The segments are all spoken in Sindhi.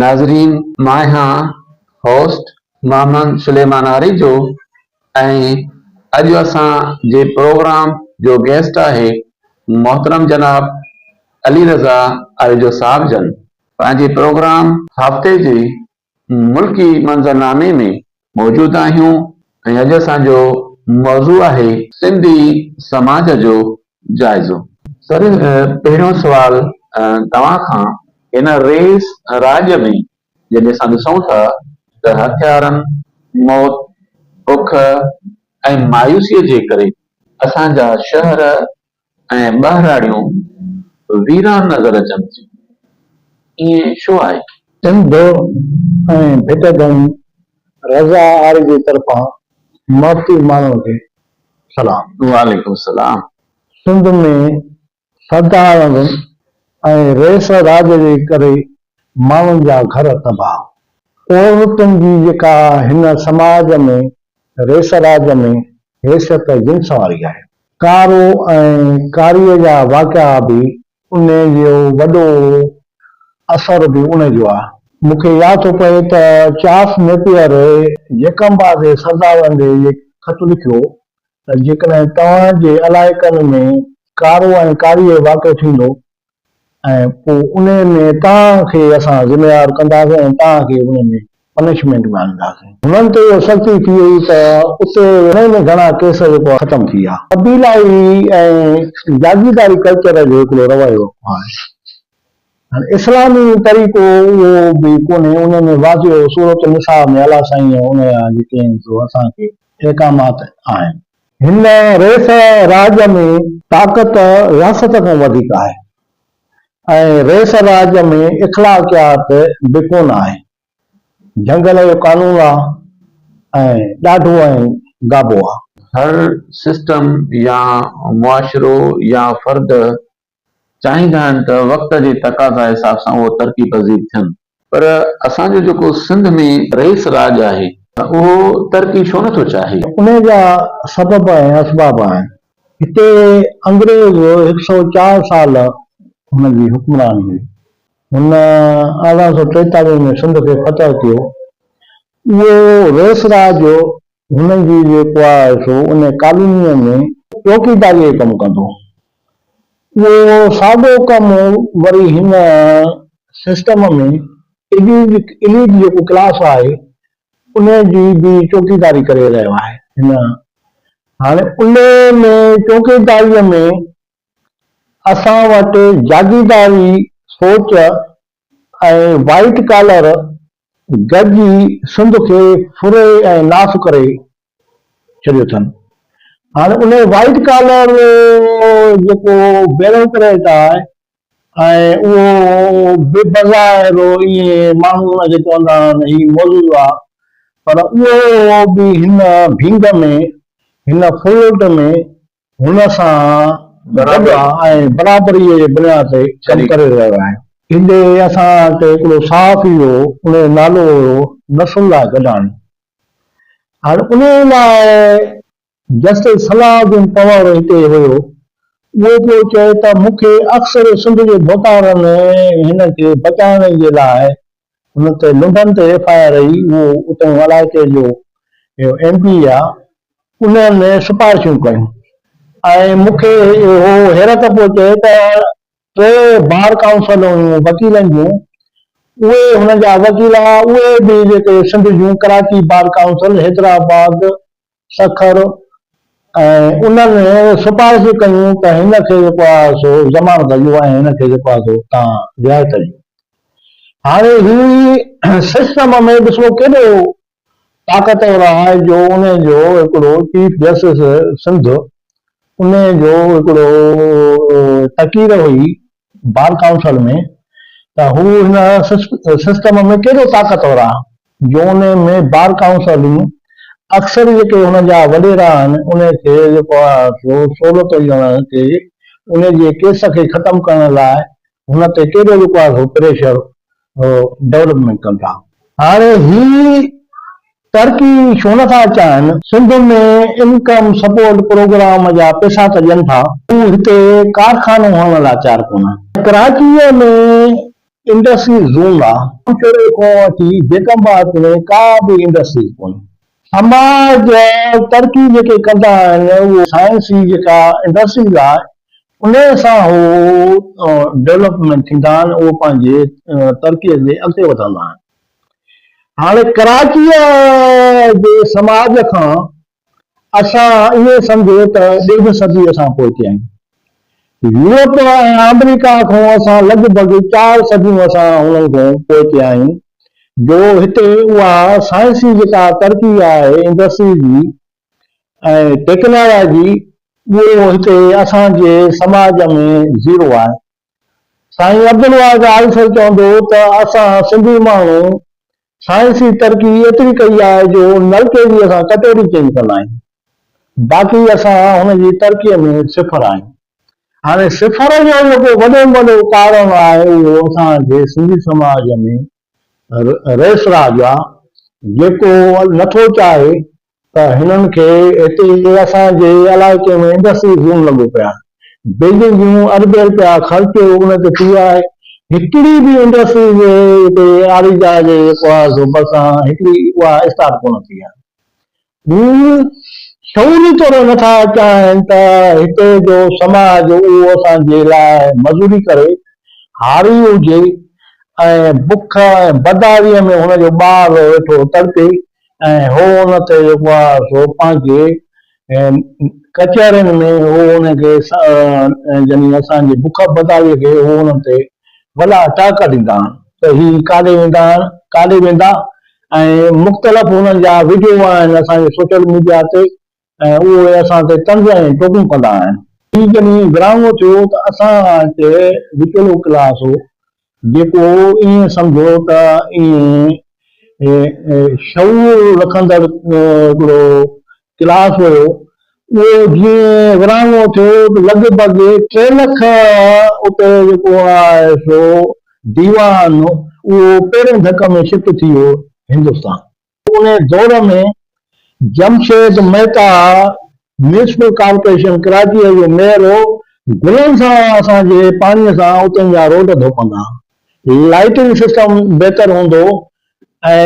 ناظرين مان آهيان هوسٽ محمد سليمان آريجو ۽ اڄ اسان جي پروگرام جو گيسٽ آهي محترم جناب علي رضا آريجو صاحب جن پنهنجي پروگرام هفتي جي ملڪي منظرنامي ۾ موجود آهيون ۽ اڄ اسان جو موضوع آهي سنڌي سماج جو جائزو. سر پهريون سوال توهان کان هن ريس راڄ ۾ جڏهن اسان ڏسون ٿا ته هٿيارن، موت، بک ۽ مايوسي جي ڪري اسان جا شهر ۽ ٻهراڙيون ويران نظر اچن ٿيون. ائين ڇو آهي؟ سنڌ ۽ ڀٽ ڌڻي رضا آريجي طرفان محبتي ماڻهن کي سلام. وعليڪم السلام. سنڌ ۾ سردارن ۽ رئيس راڄ جي ڪري ماڻهن جا گهر تباهه. عورتن جي جيڪا هن سماج ۾ رئيس راڄ ۾ حيثيت جنس واري آهي. ڪارو ۽ ڪاريء جا واقعا به انهيء جو وڏو اثر به انهيء جو آهي. مون کي ياد ٿو پئي ته چارلس نيپئر جيڪمبا جي سردارن ڏي هي خط لکيو ته جيڪڏهن توهان جي علائقن ۾ ڪارو ۽ ڪاريء جو واقعو ٿيندو ۽ پوء انهيء ۾ توهان کي اسان ذميوار ڪنداسين ۽ توهان کي انهيء ۾ پنشمينٽ ۾ آڻينداسين. هنن تي اهو سختي ٿي وئي ته اتي انهيء ۾ گهڻا ڪيس جيڪو آهي ختم ٿي ويا. قبيلائي ۽ جاگيرداري ڪلچر جو هڪڙو رويو آهي. هاڻي اسلامي طريقو اهو به ڪونهي، انهيء ۾ واضح سورة النساء ۾ الله سائينء ان جا جيڪي آهن سو اسان کي احڪامات آهن. هن ريس راڄ ۾ طاقت رياست کان وڌيڪ آهي ۽ ريس راڄ ۾ اخلاقيات به ڪونه آهي. جهنگل جو قانون آ ۽ ڏاڍو ۽ گابو آ. هر سسٽم يا معاشرو يا فرد چاهيندا آهن ته وقت جي تقاضا حساب سان اهو ترقي پذير ٿين پر اسان جو جيڪو سنڌ ۾ رئيس راڄ آهي اهو ترقي ڇو نٿو چاهي؟ انهيء جا سبب ۽ اسباب آهن. هتي انگريز هڪ سئو چار سال هن جي حڪمراني هئي. هن 1843 ۾ سنڌ کي فتح ڪيو. اهو رئيس راڄ هن جي جيڪو آهي سو ان ڪالونيء ۾ چوڪيداريء جو ڪم ڪندو هو. اهو ساڳيو ڪم وري هن سسٽم ۾ ايليٽ جيڪو ڪلاس آهي ان جي به چوڪيداري ڪري رهيو آهي. هن هاڻي ان ۾ چوڪيداريء ۾ اسان وٽ جاگيرداري سوچ ۽ وائيٽ ڪالر گڏجي سنڌ کي ڦري ۽ ناس ڪري ڇڏيو اٿن. هاڻي انهي وائيٽ ڪالر جيڪو بيروڪريٽ آهي ۽ اهو به بظاهر ائين ماڻهو ان کي چوندا آهن هي موضوع آهي پر اهو به هن ڀينگ ۾ هن ڦرلٽ ۾ هن سان گڏ ۽ برابريء جي بنياد تي ڪم ڪري رهيو آهي. هتي اسان وٽ هڪڙو صحافي هو، ان جو نالو هيو نصرالله گڏاڻي. هاڻي انهيء لاء جسٽس صلاح الدين پنهور هتي هيو، اهو پيو چئي ته مون کي اڪثر سنڌ جي ڀوتارن هن کي بچائڻ جي لاء هن تي لنڊن تي ايف I R هئي، اهو اتان علائقي جو ايم پي آ، انهن سفارشون ڪيون ۽ مون کي اهو حيرت پيو ٿئي ته ٽي بار ڪائونسل هيون وڪيلن جون، اهي هن جا وڪيل هئا، اهي به جيڪي سنڌ جون ڪراچي بار ڪائونسل، حيدرآباد، سکر ۽ انهن سفارشون ڪيون ته هن کي جيڪو آهي سو ضمانت ڏيو ۽ هن کي جيڪو آهي سو توهان رعايت ڏيو. هاڻي هي سسٽم ۾ ڏسو ڪيڏو طاقتور آهي جو انهي جو هڪڙو چيف جسٽس سنڌ انهي جو هڪڙو تقرير هئي بار ڪائونسل ۾ ته هو هن سسٽم ۾ ڪيڏو طاقتور آهي جو انهي ۾ بار ڪائونسلون اڪثر جيڪي هن جا وڏيرا آهن انهي کي جيڪو آهي سو سهولت ڏيڻ تي انهي جي ڪيس کي ختم ڪرڻ لاء هن تي ڪيڏو جيڪو آهي سو پريشر ڊولپمينٽ ڪن ٿا. هاڻي هي ترقي ڇو نه ٿا چاهن؟ سنڌ ۾ انڪم سپورٽ پروگرام جا پيسا ته ڏين ٿا. هو هتي ڪارخانو هڻڻ لاء تيار ڪونهن. ڪراچيء ۾ انڊسٽري زون آ. ڇوڙي کان وٺي جيڪب آباد ۾ ڪا به انڊسٽريز ڪونهي. سماج ترقي جيڪي ڪندا آهن اهو سائنسي جيڪا انڊسٽريز آهي انهي سان هو ڊولپمينٽ ٿيندا آهن اهو پنهنجي ترقي جي اڳتي وڌندا آهن. هاڻي ڪراچيء جي سماج کان اسان ائين سمجهو ته ڏيڍ صدي اسان پوئتي آهيون. يورپ ۽ آمريڪا کان اسان لڳ ڀڳ چار صديون اسان انهن کان پوئتي آهيون جو هتي اها سائنسي جيڪا ترقي آهي انڊسٽري جي ۽ ٽيڪنالاجي اهو هتي اسان جي سماج ۾ زيرو آهي. سائين عبدالواحد آريسر چوندو هو ته اسان سنڌي ماڻهو سائنسي ترقي ايتري ڪئي آهي جو نلڪي جي اسان ڪٽوري چينج ڪندا آهيون باقي اسان هن جي ترقي ۾ صفر آهيون. هاڻي صفر جو جيڪو وڏو ۾ وڏو ڪارڻ آهي اهو اسان جي سنڌي سماج ۾ رئيس راڄ آهي جيڪو نٿو چاهي ته هنن کي هتي اسان جي علائقي ۾ انڊسٽري زون لڳو پيو آهي. بلڊنگون اربين رپيا خرچ ان تي ٿي ويو آهي. هڪڙي به انڊسٽري جي هتي آريجا جي جيڪو آهي سو ڀرسان هڪڙي اها اسٽارٽ ڪونه ٿي آهي. هو شعوري طور نٿا چاهين ته هتي جو سماج اهو اسان جي لاء مزوري ڪري، هاري هجي ۽ بک ۽ بدحاليء ۾ هن جو ٻار ويٺو تڙپي ۽ هو ان تي جيڪو آهي سو پنهنجي ڪچهرين ۾ هو ان کي يعني اسان جي بک بدحاليء کي هو ان تي وڏا ٽهڪ ڏيندا آهن ته هي ڪاڏي ويندا آهن ڪاڏي ويندا ۽ مختلف انهن جا وڊيو آهن اسان جي سوشل ميڊيا تي ۽ اهي اسان تي طنز ۽ ٽوڪون ڪندا آهن. هي جڏهن ورهاڱو ٿيو ته اسان وٽ وچولو ڪلاس هو جيڪو ائين سمجهو ته ائين شعور رکندڙ هڪڙو ڪلاس هيو، اهو جيئن ورهاڱو ٿيو ته لڳ ڀڳ 3 لک اتي جيڪو آهي سو ديوان اهو پهرين ڌڪ ۾ شفٽ ٿي ويو هندستان. انهيء دور ۾ جمشيد مهتا ميونسپل ڪارپوريشن ڪراچيء جو ميئر هو. گلن سان اسان جي پاڻيء سان اتن جا روڊ ڌوپندا. لائيٽنگ سسٽم بهتر هوندو ۽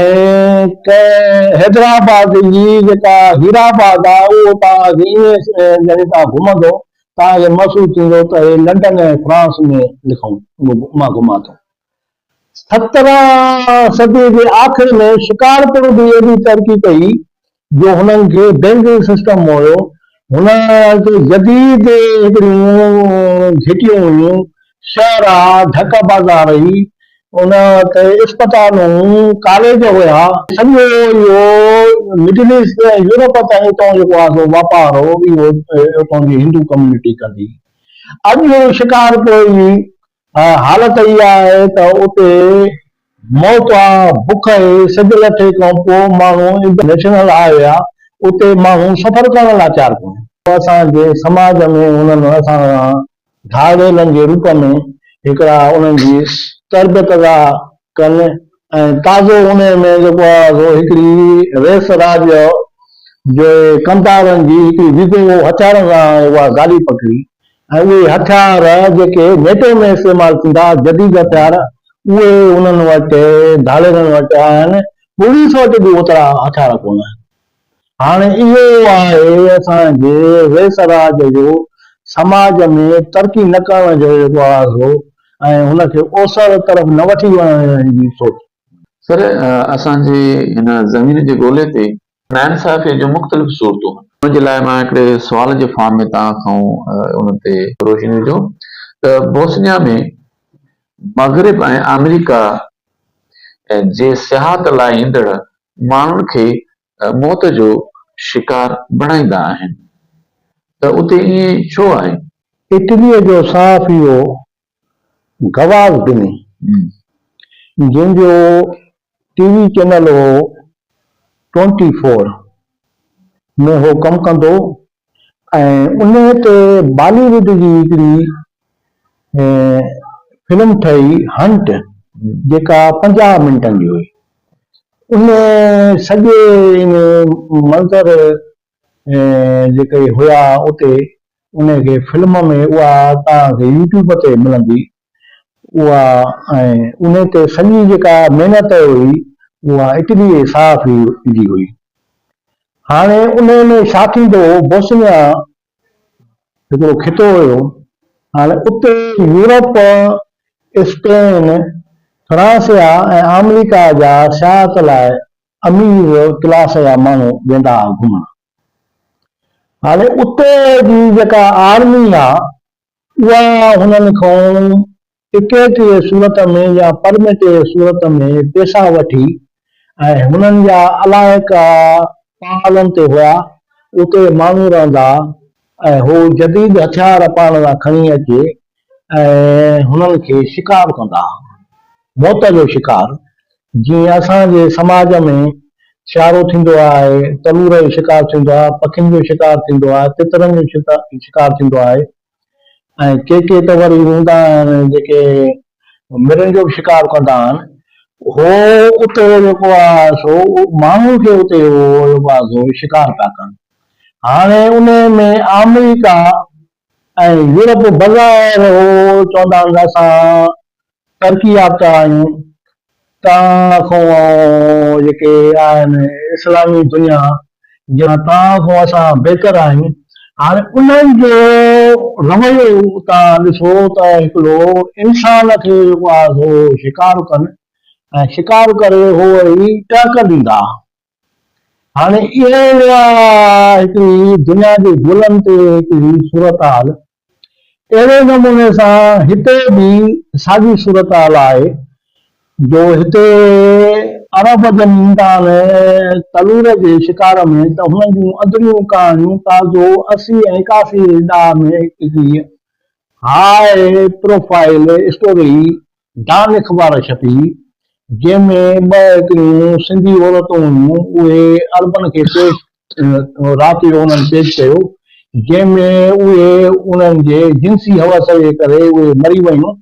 ڪنهن حيدرآباد جي جيڪا هيرآباد آهي اهو توهان کي ائين جڏهن توهان گهمندو توهان کي محسوس ٿيندو ته هي لنڊن ۽ فرانس ۾ لکون مان گهمان ٿو. 17 صديء جي آخر ۾ شڪارپور به ايڏي ترقي ڪئي جو هنن کي بئنڪنگ سسٽم هيو، هن کي جديد هڪڙيون گهٽيون هيون، شهر ها، ڍڪ بازار هئي، ان تي اسپتالون هيون، ڪاليج هيا. سڄو اهو مڊل ايسٽ ۽ يورپ تائين اتان جيڪو آهي سو واپار هو، اهو اتان جي هندو ڪميونٽي ڪندي. اڄ شڪارپور جي حالت اها آهي ته اتي موت آ، بک آهي، سج لٿي کان پوء ماڻهو نيشنل هاء وي آ، اتي ماڻهو سفر ڪرڻ لاء تيار ڪونهي. اسان جي سماج ۾ انهن اسان سان ڌاڙيلن جي روپ ۾ هڪڙا انهن جي تربيت ٿا ڪن ۽ تازو انهي ۾ جيڪو آ سو هڪڙي ريس راڄ جي ڪمدارن جي هڪڙي ويگو هٿيارن سان اها گاڏي پڪڙي ۽ اهي هٿيار جيڪي نيٽو ۾ استعمال ٿيندا، جديد هٿيار، اهي انهن وٽ، ڌاڙيلن وٽ آهن، پوليس وٽ به اوترا هٿيار ڪونه آهن. هاڻي اهو آهي اسان جي ريس راڄ جو سماج ۾ ترقي نه ڪرڻ جو جيڪو آهي سو ۽ هن کي اوسر طرف نه وٺي وڃڻ جي سوچ. سر اسان جي هن زمين جي گولي تي ناانصافيء جون مختلف صورتون آهن. ان جي لاء مان هڪڙي سوال جي فارم ۾ توهان کان ان تي روشني وجهو ته بوسنيا ۾ مغرب ۽ آمريڪا جي سياحت لاء ايندڙ ماڻهن کي موت جو شڪار بڻائيندا آهن ته اتي ائين ڇو آهي؟ اٽليء جو صحافي هو گواز ڊني، جنهن جو ٽي وي چينل هو ٽوئنٽي فور ۾ هو ڪم ڪندو هو ۽ انهي تي بالي ووڊ جي هڪڙي فلم ٺهي هنٽ جيڪا 50 منٽن جي هئي. ان سڄي ان منظر جيڪي هيا اتي ان کي فلم ۾ اها توهان کي يوٽيوب تي ملندي. اها ۽ ان تي سڄي جيڪا محنت هئي اها اٽلي جي صحافي جي هئي. هاڻي انهي ۾ ڇا ٿيندو هو بوسنيا هڪڙو خطو هيو هاڻي اتي يورپ، اسپين، فرانسيا ۽ آمريڪا جا سياحت لاء امير ڪلاس جا ماڻهو ويندا هئا گهمڻ. هاڻي اتي جي جيڪا آرمي آ اها هنن کان ٽڪيٽ جي صورت ۾ يا پرمٽ جي صورت ۾ پيسا وٺي ۽ هنن جا علائقا پهاڙن تي هيا اتي ماڻهو رهندا ۽ هو جديد هٿيار پاڻ سان کڻي اچي ۽ هنن کي شڪار ڪندا موت جو شڪار جيئن اسان جي سماج ۾ سيارو ٿيندو آهي، تلور جو شڪار ٿيندو آهي، پکين جو شڪار ٿيندو آهي، تترن جو شڪار ٿيندو آهي ۽ ڪي ڪي ته وري هوندا آهن جيڪي مرن جو به شڪار ڪندا آهن. هو اتي جيڪو آهي سو ماڻهن کي اتي هو جيڪو آهي سو شڪار پيا ڪن. هاڻي انهي ۾ آمريڪا ۽ يورپ بظاهر هو چوندا آهن ته اسان ترقي يافته آهيون، توهان کان جيڪي آهن اسلامي دنيا جا توهان کان اسان بهتر آهيون. هاڻي انهن جو رويو توهان ڏسو ته هڪڙو انسان کي جيڪو آهي سو شڪار ڪن ۽ شڪار ڪري هو وري ٽهڪ ڏيندا. هاڻي اها هڪڙي دنيا جي گلن تي هڪڙي صورتحال اهڙي نموني سان هتي به ساڳي صورتحال آهي جو هتي عرب جن ايندا آهن تلور جي شڪار ۾ ته هنن جون اندريون ڪهاڻيون تازو 80 ۽ 81 جي ڏهاء ۾ هڪڙي هاء پروفائيل اسٽوري ڊان اخبار ڇپي، جنهن ۾ ٻه هڪڙيون سنڌي عورتون هيون، اهي عربن کي پيش رات جو انهن پيش ڪيو، جنهن ۾ اهي انهن جي جنسي هوس جي ڪري اهي مري ويون،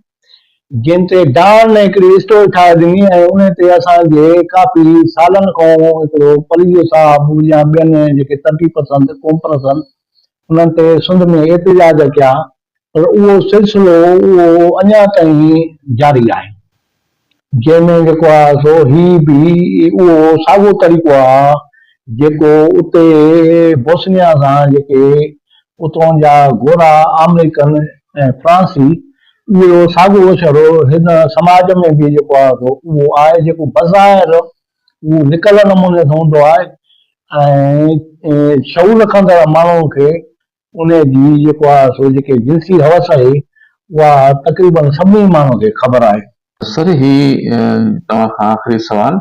جنهن تي ڊان هڪڙي اسٽوري ٺاهي ڏني ۽ ان تي اسان جي ڪافي سالن کان هڪڙو پليجو صاحب يا ٻين جيڪي ترقي پسند قومپرست انهن تي سنڌ ۾ احتجاج ڪيا. پر اهو سلسلو اهو اڃا تائين جاري آهي. جنهن ۾ جيڪو آهي سو هي به اهو ساڳو طريقو آهي جيڪو اتي بوسنيا سان جيڪي اتان جا گورا آمريڪن ۽ فرانسي اهو ساڳو اشارو هن سماج ۾ به جيڪو آهي سو اهو آهي جيڪو بظاهر اهو لڪل نموني سان هوندو آهي ۽ شعور رکندڙ ماڻهو کي انهيء جي جيڪو آهي سو جيڪي جنسي هوس آهي اها تقريباً سڀني ماڻهن کي خبر آهي. سر هي توهان کان آخري سوال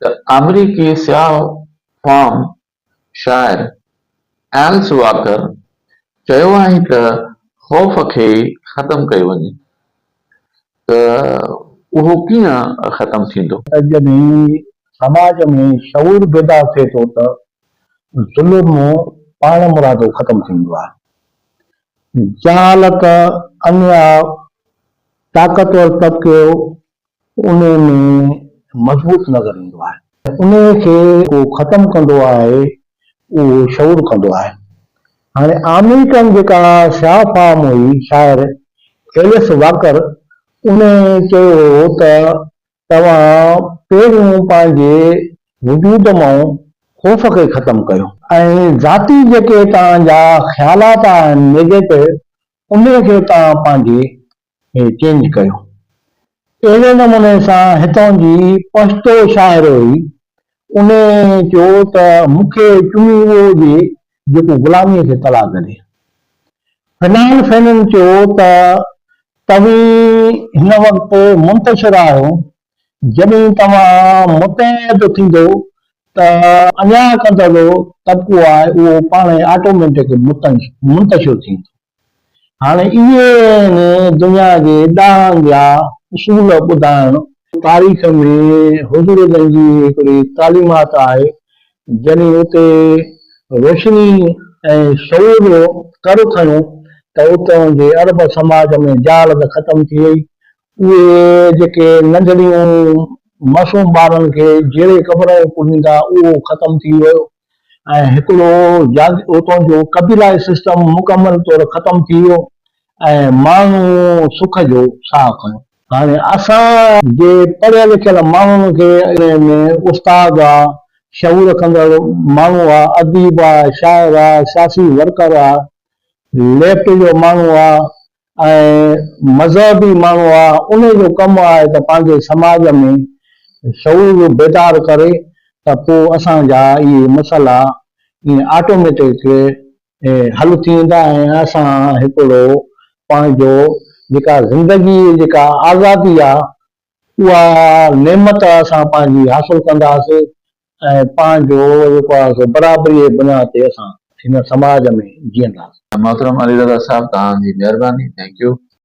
ته آمريڪي سياح فام شاعر ايلس واڪر چيو آهي ته خوف کي ختم ڪيو وڃي ته اهو ڪيئن ختم ٿيندو؟ ته جڏهن سماج ۾ شعور بيدار ٿئي ٿو ته ظلم پاڻمرادو ختم ٿيندو آهي. جهالت، انياء، طاقتور طبقو انهي ۾ مضبوط نظر ايندو آهي. انهي کي ڪو ختم ڪندو آهي اهو شعور ڪندو آهي. هاڻي آمريڪن جيڪا سياح فام هئي شاعر ايلس واڪر انهي چيو هو ته توهان پهريون پنهنجي وجود مان خوف کي ختم ڪيو. ۽ ذاتي جيڪي توهان جا خيالات آهن نيگيٽو انهي کي توهان پنهنجي چينج ڪيو. اهڙي نموني سان هتان جي پشتو شاعر هئي انهي چيو ته مون کي چمي اهو ڏي جيڪو غلامي کي طلاق ڏي. فنان فينن چيو ته توهين هن وقت منتشر آهيو، جڏهن توهان متحد ٿيندو ته انياء ڪندڙ طبقو آهي اهو پاڻهي آٽوميٽڪ منتشر ٿيندو. هاڻي اهي آهن دنيا جي ڏاهن جا اصول ٻڌائڻ. تاريخ ۾ حضور جن جي هڪڙي تعليمات آهي جڏهن اتي روشني ۽ شعور ڪر کنيو ته اتان جي عرب سماج ۾ جهالت ختم ٿي وئي. اهي جيڪي ننڍڙيون معصوم ٻارن کي جيئري قبر ۾ پوريندا اهو ختم ٿي ويو ۽ هڪڙو اتان جو قبيلائي سسٽم مڪمل طور ختم ٿي ويو. ۽ ماڻهو سک جو ساهه کنيو. هاڻي اسان جي پڙهيل لکيل ماڻهن کي ان ۾ استاد آ، شعور رکندڙ ماڻهو آ، اديب آ، شاعر آ، سياسي ورڪر آ، ليفٽ جو ماڻهو آ ۽ مذهبي ماڻهو آ، ان جو ڪم آهي ته پنهنجي سماج ۾ شعور بيدار ڪري ته پوء اسان جا اهي مسئلا ائين آٽوميٽڪ حل ٿي ويندا ۽ اسان هڪڙو پنهنجو جيڪا زندگي جيڪا آزادي آ اها نعمت اسان پنهنجي حاصل ڪنداسين ۽ پنهنجو جيڪو آ سو برابري جي بنياد تي اسان هن سماج ۾ جيئنداسين. محترم علي رضا صاحب توهان جي مهرباني thank you.